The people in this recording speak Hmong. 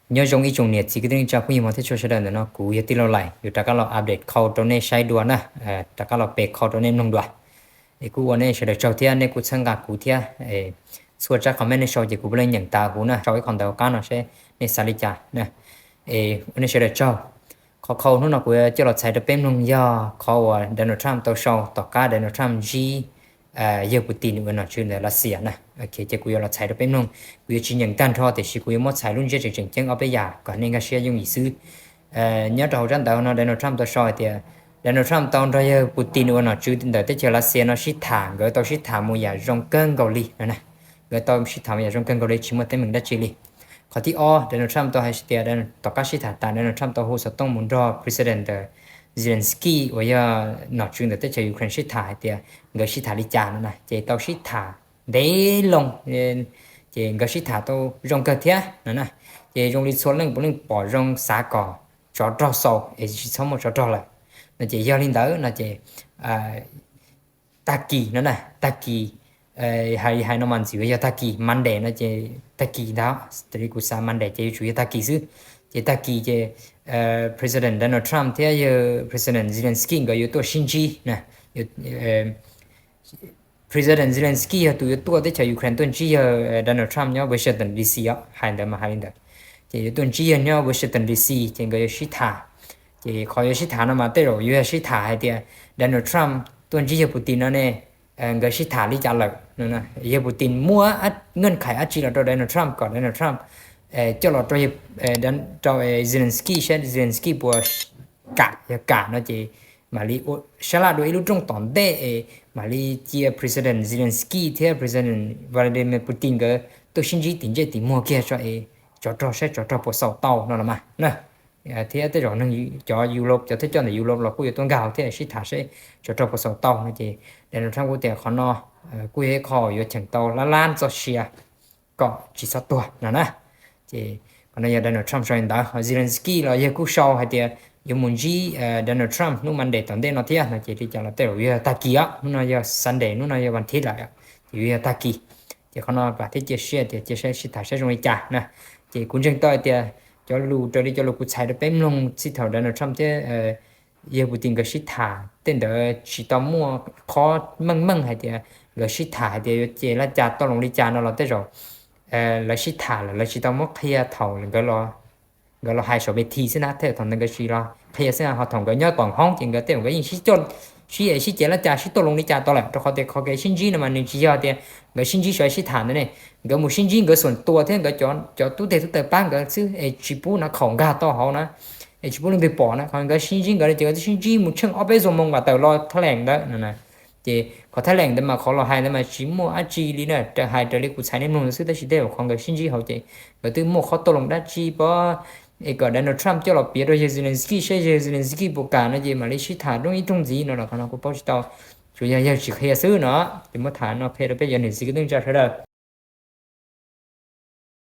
Nyob zoo ib tsoom niam txiv kwv tij neej tsa phooj ywg mog thiab txhua sawv daws ntawm no, kuv yog tij laug Laim yuav rov qab los update khau rau nej saib dua na, rov qab los pe khau rau nej mloog dua. Es kuj ua nej sawv daws tsaug thiab nej kuj txhawb nqa kuv thiab. Txhua tsab comment nej sau ces kuv puav leej nyeem tas huv na, sau ib qho ntawv qab no seb nej xav li cas na. Es ua nej sawv daws tsaug. Qhov khau hnub no kuv coj los txhais rau peb mloog yog qhov uas Donald Trump tau sau tom qab Donald Trump ntsib yawg Putin uas nom tswv ntawm Lav Xias na. Ces kuv yuav los txhais rau peb mloog, kuv yuav tsis nyeem tag nrho tiam sis kuv yuav muab txhais lub ntsiab tseem tseem ceeb ob peb yam kom nej nkag siab yooj yim xwb. Nyob rau hauv tsab ntawv no Donald Trump tau sau hais tias Donald Trump tau nrog yawg Putin uas nom tswv ntawm teb chaws Lav Xias no sib tham, nkawd tau sib tham mus yam zoo kawg nkaus li no na. Nkawd tau sib tham mus yam zoo kawg nkaus li tsis muaj teeb meem dab tsi li. Qhov thib ob Donald Trump tau hais tias tom qab sib tham tas Donald Trump tau hu xov tooj mus nrog President Zelensky uas yog nom tswv ntawm teb chaws Ukraine sib tham hais tias nkawd sib tham li cas no na, ces tau sib tham ntev loo, ces nkawd sib tham tau zoo kawg thiab no na. Ces zoo li txhua leej puav leej pom zoo xav kom tsov rog xaus es tsis txhob muaj tsov rog lawm no. Ces yog li ntawd no ces tag kis no na, tag kis, hais hais no mas ntxim yog tag kis Monday no ces tag kis ntag, raws li kuv xav Monday ces yuav tsum yog tag kis xwb. Ces tag kis ces President Donald Trump thiab yawg President Zelensky nkawd yuav tuaj sib ntsib na. President Zelensky yog tus yuav tuaj teb chaws Ukraine tuaj ntsib yawg Donald Trump nyob Washington D C os, hais ntawd mas hais li ntawd. Ces yuav tuaj ntsib yawg nyob Washington D C ces nkawd yuav sib tham. Ces qhov yuav sib tham no mas tej zaum yuav yog sib tham hais tias Donald Trump tuaj ntsib yawg Putin no ne, nkawd sib tham li cas lawm. Yawg Putin muab ngeej khais dab tsi los rau Donald Trump kom Donald Trump coj los rau, rau Zelensky saib Zelensky puas kam, yog kam no ces mam li sab laj dua ib lub rooj tom ntej es mam li cia President Zelensky thiab President Vladimir Putin nkawd tuaj sib ntsib tim ntsej tim muag kiag tso es tsov rog saib tsov rog puas xaus tau no los mas na. Thiab tej zaum neeg cov Europe, cov thawj coj ntawm Europe los kuj yuav tuaj nkag hauv thiab sib tham seb tsov rog puas xaus tau no ces Donald Trump kuj tias qhov no kuj yog ib qho yuav cheem tau lab lab txoj sia kom tsis txhob tuag no na. Ces qhov no yog Donald Trump sau li ntawd. Ho Zelensky los yawg kuj sau hais tias yuav mus ntsib Donald Trump hnub Monday tom ntej no thiab no ces li cas los tej zaum yuav yog tag kis os, hnub no yog Sunday, hnub no yog vas thiv lawm, ces yuav yog tag kis. Ces qhov no vam thiab cia siab tias cia saib sib tham saib zoo li cas na. Ces kuv ntseeg tau hais tias cov lus raws li cov lus kuv txhais rau peb mloog txij thaum Donald Trump thiab yawg Putin nkawd sib tham tej ntawd tsis tau muaj qhov meej meej hais tias nkawd sib tham hais tias yuav ces li cas tau loo li cas no los tej zaum lawv sib tham lawm lawv tsis tau muab qhia thaum nkawd los hais saum ves thi xwb na, tej thaum ntawd nkawd tsis los qhia xwb, ho thaum nkawd nyob tom hoob ces nkawd tej zaum nkawd yeej sib, sib es sib ces li cas sib tuaj loo li cas tau lawm, rau qhov tias qhov kev sib ntsib no mas nws tsis yog tias nkawd sib ntsib sawv sib tham ntawd ne, nkawd mus sib ntsib nkawd xuam tua thiab nkawd cov tub teg tub taws pab nkawd xwb es tsis pub no khaum nkag tau hauv na, es tsis pub leej twg pom na, qhov nkawd sib ntsib nkawd ces nkawd twb sib ntsib mus tsheej ob peb xuab moos kom tawm los thaj leem ntawd no. Ces qhov thaj leem ntawd mas qhov los hais ntawd mas tsis muaj dab tsi li na, raws hais raws li kuv txhais nej mloog ntawd xwb, tab sis tej zaum qhov nkawd sib ntsib hauv ces nkawd twb muaj qhov tuaj loo dab tsi pab es kom Donald Trump coj los piav rau yawg Zelensky saib yawg Zelensky puas kam no ces mam li sib tham rooj ib rooj ntxiv no los qhov no kuv paub tsis tau, tsuas yog yawg tsis qhia xwb no. Ces muab tham no qhia rau peb cov niam txiv kwv tij neej tsa sawv daws.